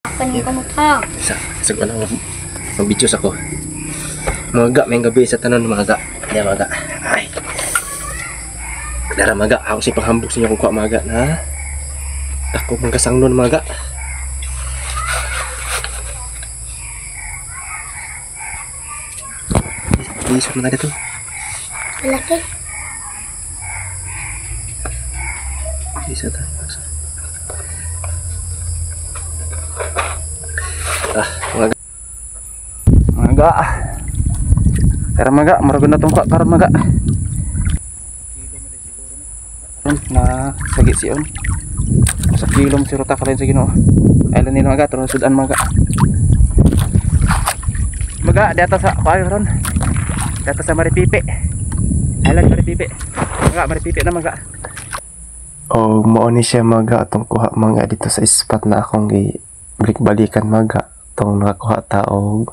Kaning kamutha. Sa sa ko lang mag-videos ako. Mga ga, may gabi sa tanan mga ga. Di mga ga. Ay. Dara mga ga, ako si panghambog sa inyo kung kuha mga ga na. Ako mga kasangnon mga ga. Isok na dito. Malaki. Isa ta. Ah, mga ga. Mga ga. Karon mga ga, murag na tong karon mga ga. Na sagi siyon. Sa kilom si ruta kalain sa Ginoo. Ay lang nila mga ga, turon sudan mga ga. Mga ga, dito sa kuan ron. Dito sa Maripipi. Island Maripipi. Mga ga, Maripipi na mga ga. O mao ni siya mga atong kuha mga dito sa spot na akong gi balik-balikan mga tong nakakuha ta og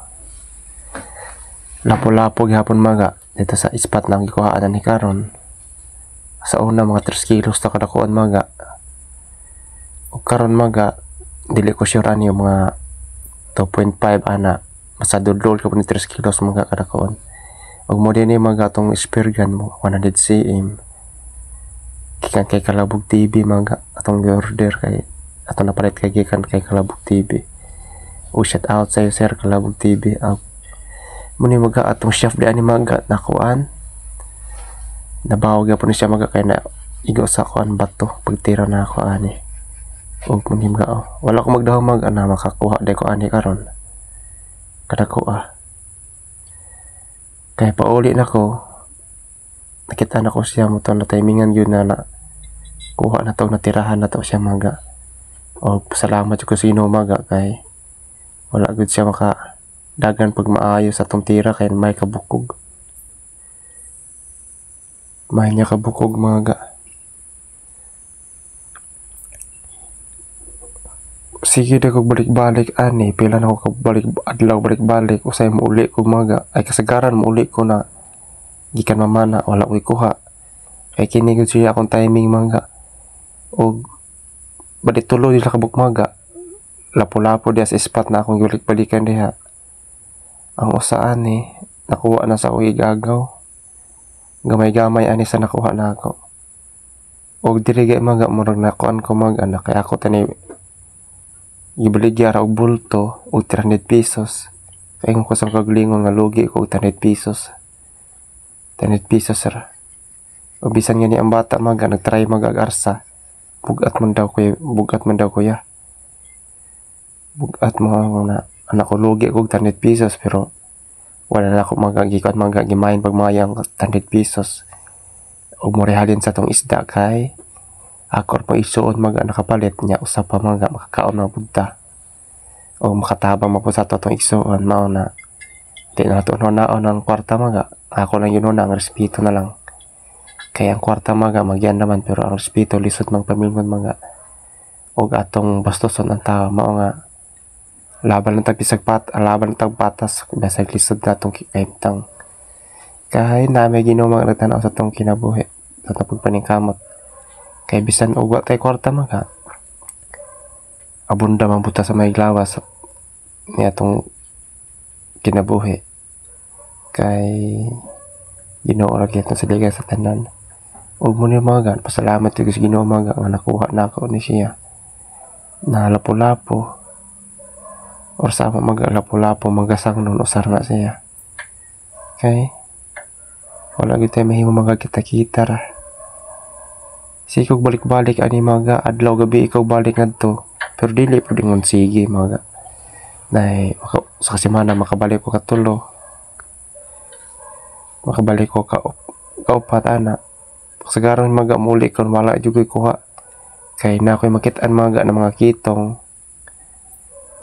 lapo-lapo gihapon mga dito sa spot na akong gikuhaan ani karon. Sa una mga 3 kilos ta kadakuan mga. Og karon mga dili ko sure ani yung mga 2.5 ana, basta dudol ka po ni 3 kilos mga kadakuan. Og mo din ni mga atong spear gun mo 100 cm. Gikan kay Kalabog TV mga atong gi-order kay atong napalit kay gikan kay Kalabog TV. O shout out sa sir Kalabog TV. Muni mga atong chef di ani mga nakuan. Nabaw gyapon ni siya mga kay na igo sa kuan bato pagtira na ako ani. Og muni mga oh, wala ko magdahom mag ana makakuha di ko ani karon. Kadakuha. Kay pauli nako nakita na ko siya mo to na timingan yun na, na kuha na to natirahan na to siya maga. O salamat ko sa Ginoo maga kay wala gud siya maka dagan pag maayo sa atong tira kay may kabukog. May niya kabukog maga. Sige na kog balik-balik ani, pila na ko balik adlaw balik-balik usay mo uli ko maga. Ay kasagaran mo uli ko na gikan mamana wala ko'y kuha. Kay kini gud siya akong timing maga. Og balik tulo dila kabuk maga. Lapo-lapo diha sa spot na akong gibalik-balikan diha. Ang usa ani nakuha na sa akong gigagaw. Gamay-gamay ani sa nakuha na ako. Og diri gay maga murag nakuan ko mag anak kay ako tani gibaligya ra og bulto og 300 pesos. Kay ko sa kaglingon nga lugi ko og 300 pesos. 300 pesos ra. O bisan nga ni ang bata maga nagtry maga og arsa. Bugat man daw kuya, bugat man daw kuya. Bugat mo ako na anak ko lugi ko og 300 pesos pero wala na ako magagikuan maga gimain pag mayang 300 pesos. Og morihalin sa tong isda kay ako pa isuon maga nakapalit niya usa pa maga makakaon na punta. O makatabang mapud sa ato tong igsuon mao na di na nato naon ang kwarta maga. Ako lang yun na ang respeto na lang. Kaya ang kwarta maga magyan naman pero ang respeto lisod mang pamilyon maga. Og atong bastoson ang tao mao nga laban lang tag bisag pat, laban lang tag patas bisag lisod na atong kahimtang. Kay na may Ginoo mga nagtan-aw sa atong kinabuhi sa atong pagpaningkamot. Kay bisan og wa tay kwarta maga abunda man buta sa may lawas ni atong kinabuhi. Kay Ginoo ra gyud sa liga sa tanan. Og mo ni mga gan, pasalamat jud sa Ginoo mga nga nakuha nako ni siya. Na lapo-lapo or sa ama mga lapo-lapo magasang nun usar na siya. Kay wala gyud tay mahimo mga kita-kita ra. Sige kog balik-balik ani mga adlaw gabi ikaw balik ngadto. Pero dili pud ingon sige mga. Nay maka, sa semana makabalik ko katulo. Makabalik ko ka kaupat ana. Kasagaran maga muli kon wala jud ko'y kuha. Kay na ako'y makit-an maga na mga kitong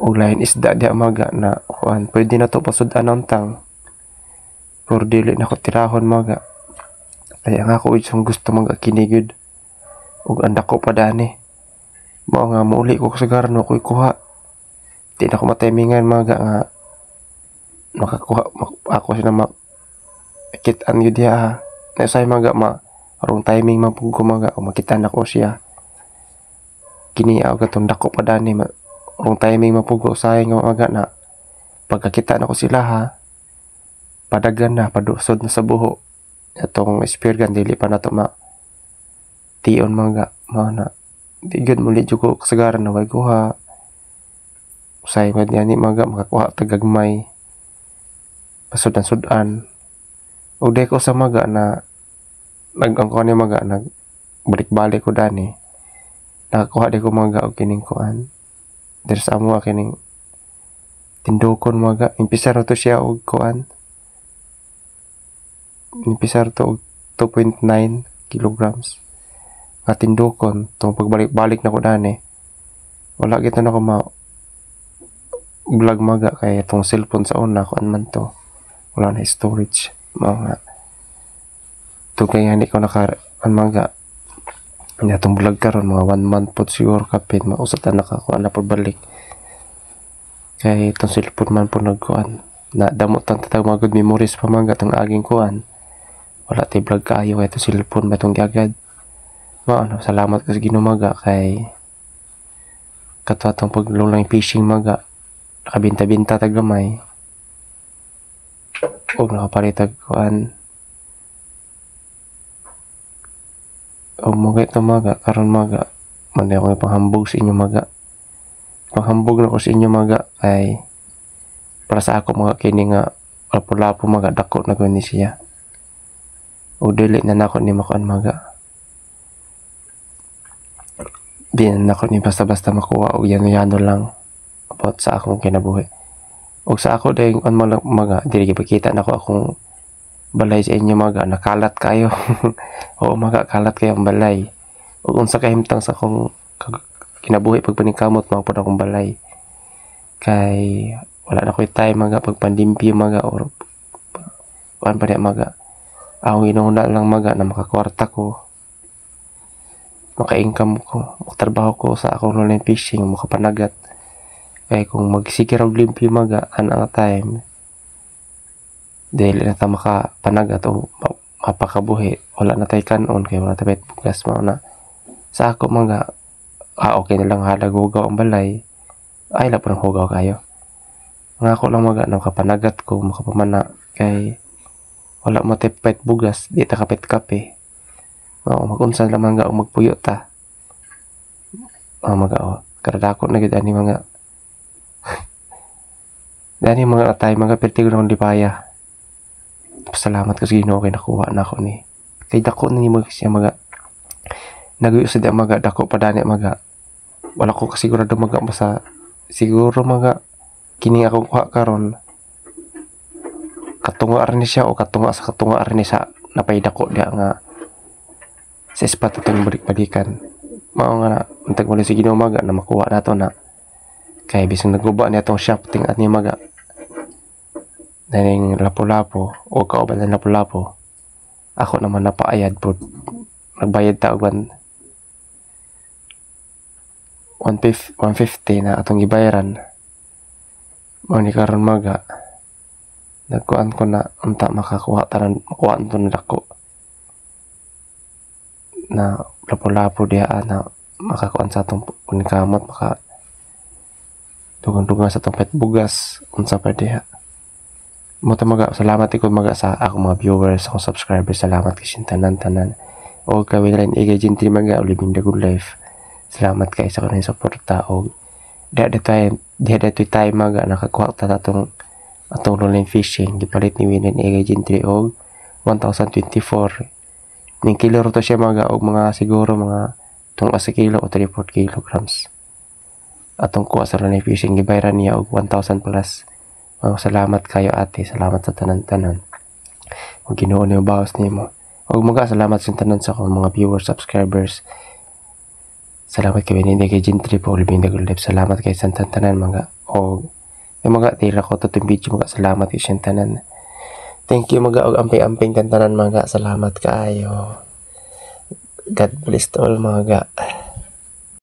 og lain isda diha maga na kuan pwede na to pasud-an untang. Pero dili na ko tirahon maga. Kaya nga ako isang gusto maga kini gyud. Og ang dako pa dani. Mao nga muuli ko kasagaran wa ko'y kuha. Di na ko matimingan maga nga makakuha ako sila makit-an gyud diha ha. Nausay maga ma arong timing man pud ko maga o makit-an ako siya. Kini og katong dako pa dani Wrong timing mapugo usahay nga maga na pagkakita na ko sila ha, padagan na, padusod na sa buho. Atong spear gun dili pa nato ma tion mga mao na di gyud muli jud ko kasagaran na way kuha. Usahay man ani maga makakuha tag gagmay, pasudan-sudan. Og di ko sa maga na nag ang kuan ni maga nag balik-balik ko dani. Nakakuha di ko maga og kining kuan. Diri sa amo kining tindukon maga, impisa ra to siya og kuan. Impisa ra to og 2.9 kilograms. Nga tindukon tong pagbalik-balik na ko dani. Wala gid na ko ma vlog maga kay itong cellphone sa una kuan man to. Wala na storage. Mao nga tugay nga ko naka an maga. Nya atong vlog karon mga 1 month pod siguro kapin mausa ta nakakuan na pagbalik. Kay itong cellphone man po nagkuan. Na damo tang tatag mga good memories pa man gatong aging kuan. Wala tay vlog kaayo kay itong cellphone ba itong giagad. Mao ano, salamat ko sa Ginoo maga kay kato atong paglulang fishing maga. Nakabinta-binta tag gamay. Og nakapalit tag kuan. Og mga ito maga, karon maga, man ako ipanghambog sa inyo maga. Panghambog na ko sa inyo maga kay para sa ako mga kini nga lapu-lapu maga dako na ko ni siya. Og dili na nako ni makuan maga. Di na nako ni basta-basta makuha og yano-yano lang about sa akong kinabuhi. Og sa ako dahil on mga maga dili gipakita nako akong balay sa inyo maga, nakalat kayo. Oo maga, kalat kayo ang balay. Og unsa kahimtang sa akong kinabuhi pagpaningkamot mao pod akong balay. Kay wala na ko'y time maga pagpandimpyo maga or kuan pa diya maga. Akong ginuhuna lang maga na makakwarta ko, maka-income ko, makatrabaho ko sa akong online fishing, makapanagat. Kay kung magsikir og limpyo maga ana nga time, dili na ta makapanagat o mapakabuhi, wala na tay kanon kay wala tay bugas. Mao na sa ako maga, okay na lang halag hugaw ang balay, ay la pud hugaw kayo. Nga ako lang maga na makapanagat ko, makapamana kay wala mo tay pet bugas, di ta kapit kape. Mao magunsa lang man ga og magpuyo ta. Maga o karadako na gid ani mga dani mga atay mga pertigo na akong lipaya. Pasalamat ko sa Ginoo kay nakuha na ako ni. Kay dako na nimo siya maga. Naguyo sa di maga dako pa dani maga. Wala ko kasigurado maga basta siguro maga kini akong kuha karon. Katunga ra ni siya o katunga sa katunga ra ni sa napay dako diha nga sa spot atong balik-balikan. Mao nga na untag wala sa Ginoo maga na makuha nato na. Kay bisan naguba niya atong shafting at ni maga. Naning lapu-lapu o kauban ng lapu-lapu. Ako naman napaayad po. Nagbayad ta og 150 na atong gibayaran. Mao ni karon maga. Nagkuan ko na unta makakuha tanan, makuha to na dako. Na lapu-lapu diha na makakuan sa atong paningkamot, maka dugang-dugang sa atong pet bugas unsa pa diha. Mo ta maga, salamat ikod maga sa akong mga viewers, akong subscribers, salamat kay tanan-tanan. Og kay Winline Igay Gentry maga, living the good life. Salamat kay sa kanang suporta og diha ditoy time maga nakakuha ta atong online fishing. Gipalit ni Winline Igay Gentry og 1024. Ning kilo ro to siya maga og mga siguro mga tunga sa kilo o 3-4 kilograms. Atong kuha sa online fishing gibayaran niya og 1000 plus. Oh, salamat kayo ate, salamat sa tanan-tanan. Og Ginoo ni bawas nimo. Og maga salamat sa tanan sa akong mga viewers, subscribers. Salamat kay Winnie kay Gentry po, living the good life. Salamat kay sa tanan mga og yung mga tira ko to video mga salamat kay sa tanan. Thank you mga og amping-amping tanan mga salamat kaayo. God bless to all mga ga.